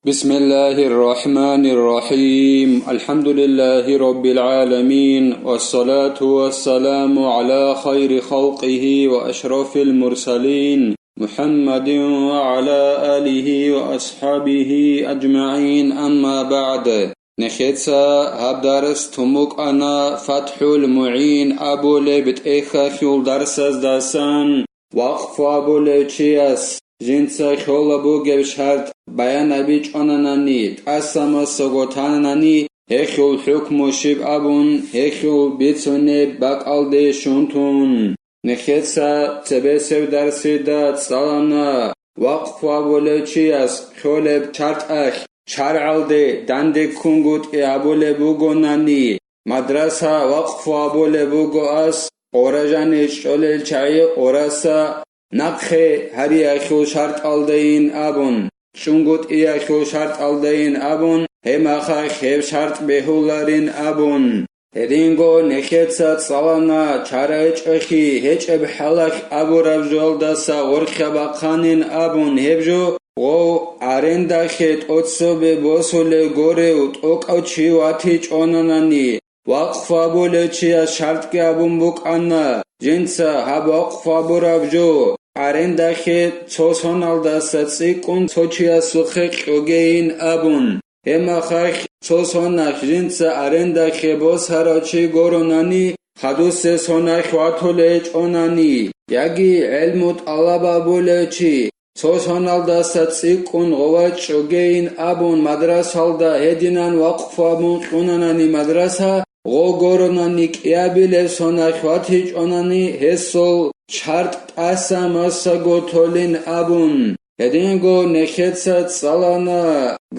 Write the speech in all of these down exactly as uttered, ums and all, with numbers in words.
بسم الله الرحمن الرحيم. الحمد لله رب العالمين، والصلاة والسلام على خير خلقه وأشرف المرسلين، محمد وعلى آله وأصحابه أجمعين، أما بعد. Нехеца гьаб дарс тун букӀана ФатхӀул МугӀин абулеб тӀехьалъул дарсаздасан. Вакъфу абулев чияс жинца хьола бугеб шартӀ баян гьабичӀонанани, тӀаса массаго тананани, гьелъул хӀукму щиб абун, гьелъул бицунеб бакӀалде щун тун. Нехеца цебесеб дарсида цӀалана вакъфу абулев чияс хьолеб шартӀалъ. ШаргӀалде дандеккунгутӀи абулеб бугонани, мадраса вакъфу абулеб буго ас, къора жанив чӀолел чагӀи къораса нахъе гьариялъул шартӀалдайин абун, чӀунгутӀиялъул шартӀалдайин абун, гьеб махалъ гьеб шартӀ бегьуларин абун. Гьединго нехеца цӀалана чара гьечӀолъи гьечӀеб хӀалалъ абураб жолдаса гъоркьа бахъанин абун гьеб жо, гъов арендалъе тӀоцебе босулев горев тӀокӀав чи ватичӀонанани, вакъфу абулев чияс шартӀги абун букӀана, жинца гьаб вакъфу абураб жо арендалъе цо соналдаса цӀикӀкӀун цо чиясухъе кьогейин абун. Гьеб махалъ цо соналъ жинца арендалъе босарав чи горонани, хадусеб соналъ ватулей гьечӀонани, яги гӀелму тӀалаб абулев чи, цо соналдаса цӀикӀкӀун гъов вачӀогейин абун мадрасалда гьединан вакъфу абун кьунанани мадраса, гъов горонани кӀиабилеб соналъ ватичӀонани гьесул шартӀ тӀаса массаго толин абун. Гьединго нехеца цӀалана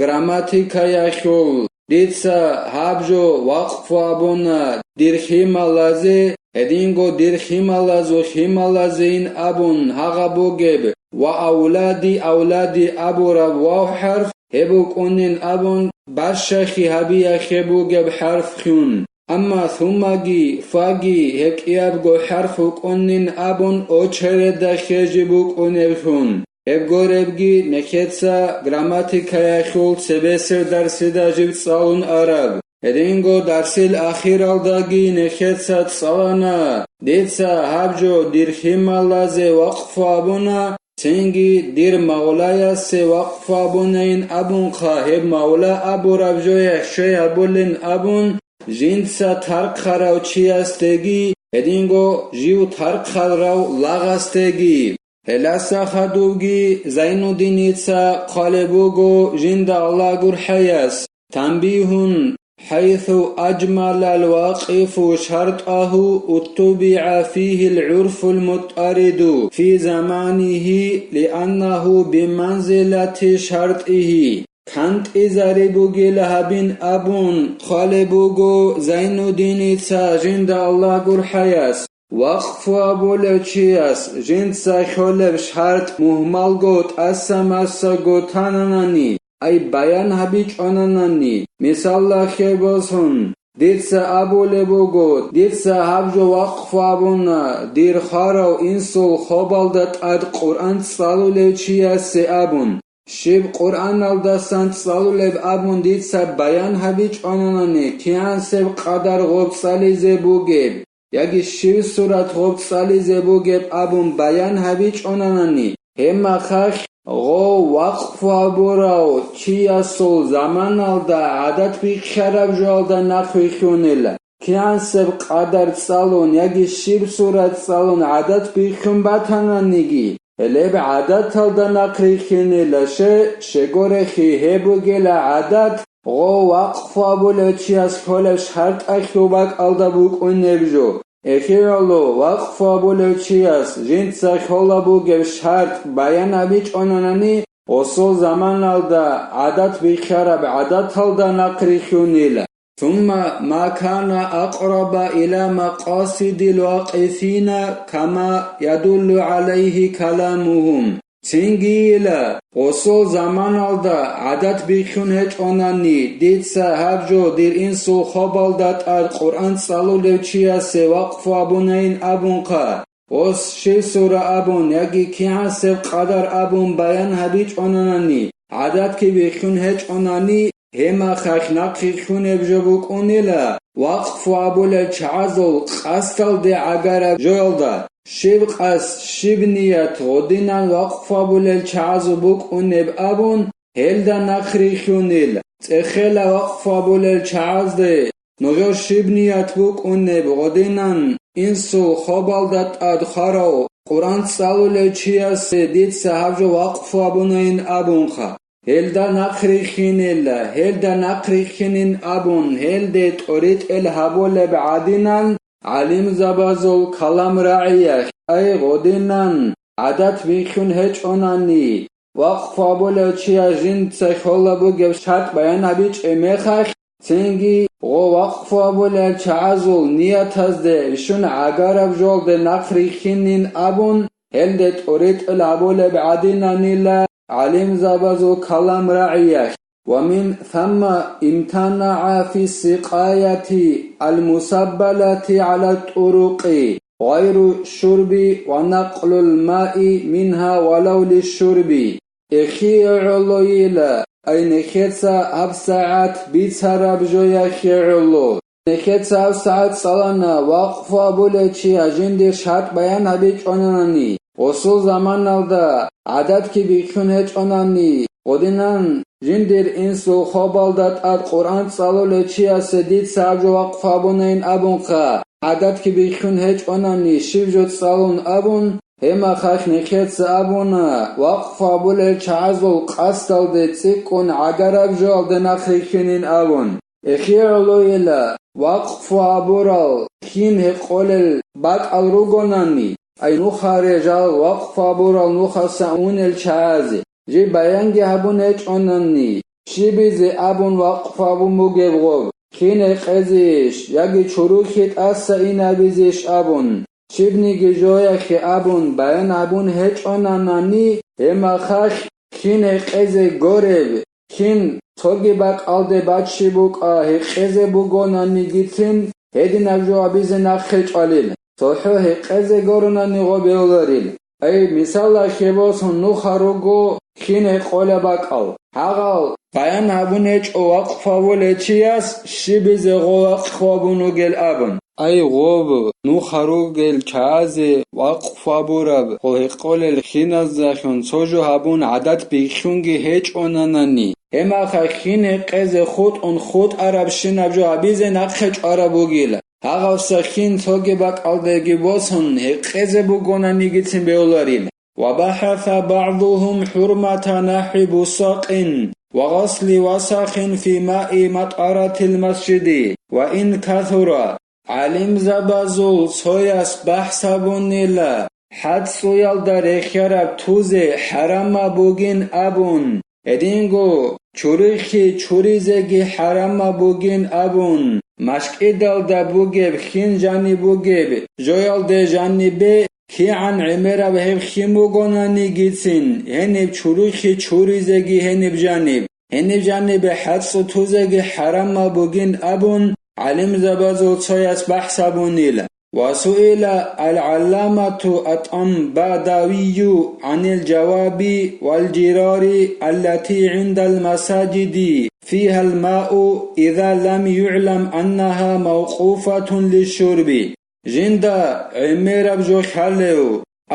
грамматикаялъул, дица гьаб жо вакъфу абуна дир хималазе, гьединго дир хималазул хималазейин абун гьагъа бугеб ва авлади авлади абураб вав хӀарф гьеб букӀунин абун барщахъи гьабиялъе бугеб хӀарф хьун. Амма суммаги, фаги гьеб кӀиябго хӀарф букӀунин абун очередалъе жиб букӀунеблъун. Гьеб горебги нехеца грамматикаялъул цебесеб дарсида жиб цӀалун араб. Гьединго дарсил ахиралдаги нехеца цӀалана, дица гьаб жо дир хималазе вакъфу абуна, цинги дир мавлаясе вакъфу абунайин абунха, гьеб мавла абураб жоялъ щвей гьабулин абун, жинца тархъарав чиясдеги, гьединго жив тархъарав лагъасдеги. Гьелдаса хадубги Зайнуддиница хъвалеб буго жинда Аллагь гурхӀаяс, танбигьун, حيث أجمل الواقف شرطه اتبع فيه العرف المضطرد في زمانه لأنه بمنزلة شرطه. КантӀизари бугила гьабин абун хъвалеб буго Зайнуддиница жинда Аллагь гурхӀаяс. Вакъфу абулев чияс жинца хьолеб шартӀ мугьмалго тӀаса-масаго тананани, ай баян гьабичӀонанани, мисаллахъе босун, дица абулеб буго, дица гьаб жо вакъфу абуна дир хварав инсул хобалда тӀад Къуръан цӀалулев чиясе абун. Щиб Къуръаналдасан цӀалулеб абун дица баян гьабичӀонанани, кигӀансеб къадар гъоб цӀализе бугеб, яги щиб сурат гъоб цӀализе бугеб абун баян гьабичӀонанани, гьеб махалъ гъов вакъфу абурав чиясул заманалда гӀадат бихьараб жоялда нахъвилълъунила. КигӀансеб къадар цӀалун яги щиб сурат цӀалун гӀадат бихьун батананиги, гьелеб гӀадаталда нахърихьинила, ще, щегорехи гьеб бугела гӀадат, гъов вакъфу абулев чияс кколеб шартӀалъул бакӀалда букӀунеб жо. Эхиялъул вакъфу абулев чияс жинца ккола бугеб шартӀ баян гьабичӀонанани, гъосул заманалда гӀадат бихьараб гӀадаталда нахърихьунила. ثم ما كان أقرب إلى مقاصد الواقفين كما يدل عليه كلامهم. Цингийила, гъосул заманалда гӀадат бихьун гьечӀонани, дица гьаб жо дир инсул хобалда тӀад Къуръан цӀалулев чиясе вакъфу абунайин абунха. Ос щив сура абун яги кигӀансеб къадар абун баян гьабичӀонанани, гӀадатги бихьун гьечӀонани, гьемахъахъ нахърихьунеб жо букӀунила вакъфу абулел чагӀазул къасдалде гӀагараб жоялда. Щиб къасд, щиб ният гъодинан вакъфу абулел чагӀазул букӀунеб абун, гьелда нахърихьунил. ЦӀехела вакъфу абулел чагӀазде нужер щиб ният букӀунеб гъодинан, инсул хобалда тӀад хварав Къуръан цӀалулев чиясе дица гьаб жо вакъфу абунайин абунха. Гьелда нахърихьинила, гьелда нахърихьинин абун, гьелде тӀоритӀел гьабулеб гӀадинан гӀалимзабазул калам рагӀиялъ, ай гъодинан гӀадат бихьун гьечӀонани, вакъфу абулев чияс жинца хьола бугеб шартӀ баян гьабичӀеб мехалъ, цинги гъо вакъфу абулел чагӀазул ниятазде ишун гӀагараб жолде нахърихьинин абун, гьелде тӀоритӀел гьабулеб гӀадинанила гӀалимзабазул калам рагӀиялъ. ومن ثم امتنع في السقاية المسبلة على الطرق غير الشرب ونقل الماء منها ولو للشرب. Эхие гӀолойила, ай нехеца гьабсагӀат бицараб жояхье гӀоло. Нехеца гьабсагӀат цӀалана вакъфу абулев чияс жиндир шартӀ баян гьабичӀонани, гъосул заманалда гӀадатги бихьун гьечӀонани, гъодинан жиндир инсул хобалда тӀад Къуръан цӀалулев чиясе дица гьаб жо вакъфу абунайин абунха, гӀадатги бихьун гьечӀонани, щиб жо цӀалун абун, гьемахъахъ нехеца абуна, вакъфу абулел чагӀазул къасдалде цӀикӀкӀун гӀагараб жоялде нахърихьинин абун. Эхие гӀолойила, вакъфу абурал хин гьекъолел бакӀал ругонани, ай нухаре жал вакъфу абурал нухаса унел чагӀазе, жиб баянги гьабун гьечӀонани, щибизе абун вакъфу абун бугеб гъоб, хин гьекъезейищ яги чурухъе тӀаса инабизейищ абун, щибниги жояхье абун баян гьабун гьечӀонанани, гьемахъахъ хин гьекъезе гореб, хин цоги бакӀалде баччи букӀа гьекъезе бугонанигицин, гьединаб жо абизе нахъе чӀвалил, цохӀо гьекъезе горунани гъо бевларил. Ай, мисалалъе босун, нуха руго хин гьекъола бакӀал. Гьагъал баян гьабун гьечӀо вакъфу абулев чияс щибизе гъо вакъфу абун вугел абун. Ай, гъоб, нуха ругел чагӀазе вакъфу абураб гъо гьекъолел хиназдалъун цо жо гьабун гӀадат бихьунги гьечӀонанани, гьемахъа хин гьекъезе хутӀун хутӀарабщинаб жо гьабизе нахъе чӀвараб бугила. Гьагъавса хин цоги бакӀалдеги босун гьекъезе бугонанигицин бевларил. وبحث بعضهم حرمة نحر بصاق وغسل وسخ في ماء مطهرة المسجد وإن كثر. ГӀалимзабазул цояс бахӀс гьабунила, хӀацӀцӀуялда рехьараб тузе хӀарамаб бугин абун, гьединго чурухъе чуризеги хӀарамаб бугин абун, машкӀидалда бугеб хин жаниб бугеб жоялде жанибе кигӀан гӀемераб гьеб хин бугонанигицин, гьениб чурухъе чуризеги гьениб жаниб, гьениб жанибе хӀацӀцӀу тузеги хӀарамаб бугин абун, гӀалимзабазул цояс бахӀс гьабунила. وسئل العلامة الطنباداوي عن الجواب والجرار التي عند المساجد فيها الماء إذا لم يعلم أنها موقوفة للشرب. Жинда гӀемераб жо хьалев,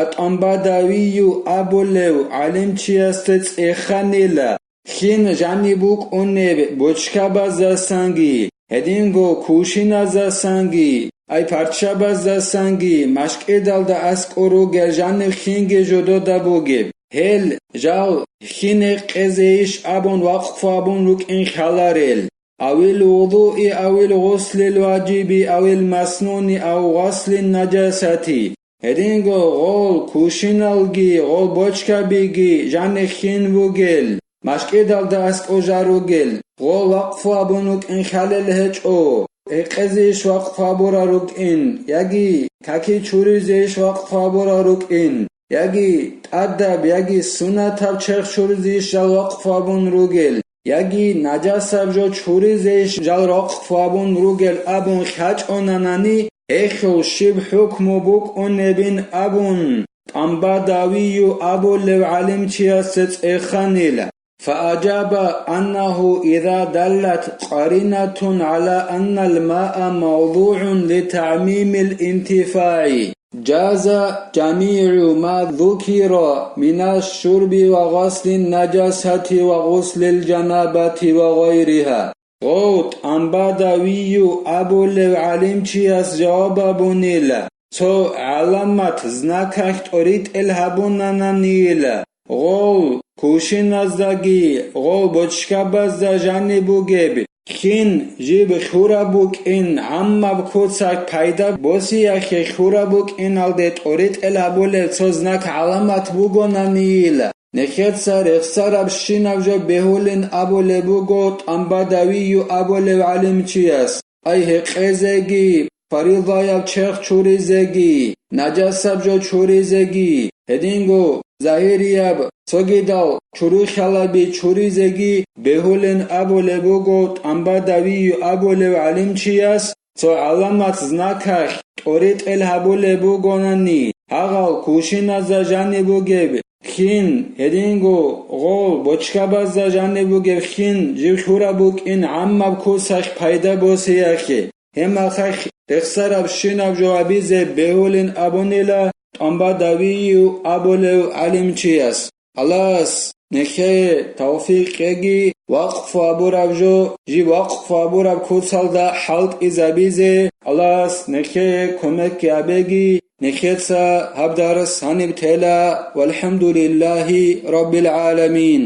АтӀанбадавию абулев гӀалимчиясда цӀеханила, хин жаниб букӀунеб бочкабаздасанги, гьединго кувшиназдасанги, ай парччабаздасанги машкӀидалда аскӀор ругел жанив хинги жодода бугеб, гьел жал хин гьекъезейищ абун вакъфу абун рукӀин хьаларел. أو الوضوء أو الغسل الواجب أو المسنون أو غسل النجاسة. Гьединго гъол кувшиналги, гъол бочкабиги жанихин бугел, машкӀидалда аскӀожа ругел, гъол вакъфу абун рукӀин хьалел гьечӀо, гьекъезейищ вакъфу абура рукӀин, яги каки чуризейищ вакъфу абура рукӀин, яги тӀадаб, яги сунатаб черх чуризейищ жал вакъфу абун ругел, яги нажасаб жо чуризейищ жал рокъ хвабун ругел абун хьачӀонанани, гьелъул щиб хӀукму букӀунебин абун, ТӀамбадавию абулев гӀалимчиясда цӀеханила. فأجاب أنه إذا دلت قرينة على أن الماء موضوع لتعميم الانتفاع جاز جميع ما ذكر من الشرب وغسل النجاسة وغسل الجنابة وغيرها. Гъов ТӀамбадавию абулев гӀалимчияс жаваб гьабунила, цо гӀаламат, знаках тӀоритӀел гьабунананийила, гъов кувшиназдаги гъов бочкабазда жаниб бугеб хин жиб хьураб букӀин, гӀаммаб куцалъ пайда босиялъе хьураб букӀиналде тӀоритӀел гьабулев цо знак-гӀаламат бугонанийила. Нехеца рехсарабщинаб жо бегьулин абулеб буго ТӀамбадавию абулев гӀалимчияс, ай гьекъезеги, фаризаяб черх чуризеги, нажасаб жо чуризеги, гьединго загьирияб цогидал чурухьалаби чуризеги бегьулин абулеб буго ТӀамбадавию абулев гӀалимчияс, цо гӀаламат, знаках тӀоритӀел гьабулеб бугонани, гьагъал кувшиназда жаниб бугеб хин, гьединго гъол бочкабазда жаниб бугеб хин жиб хьураб букӀин гӀаммаб куцалъ пайда босиялъе. Гьеб мехалъ рехсарабщинаб жо гьабизе бегьулин абунила ТӀамбадавию абулев гӀалимчияс. Аллагьас нехее тавфикъ кьеги, вакъфу гьабураб жо жиб вакъфу гьабураб куцалда хӀалтӀизабизе Аллагьас нехее кумек гьабеги, нехеца гьаб дарс гьаниб тела. ВалхӀамдулиллагьи раббил гӀаламин.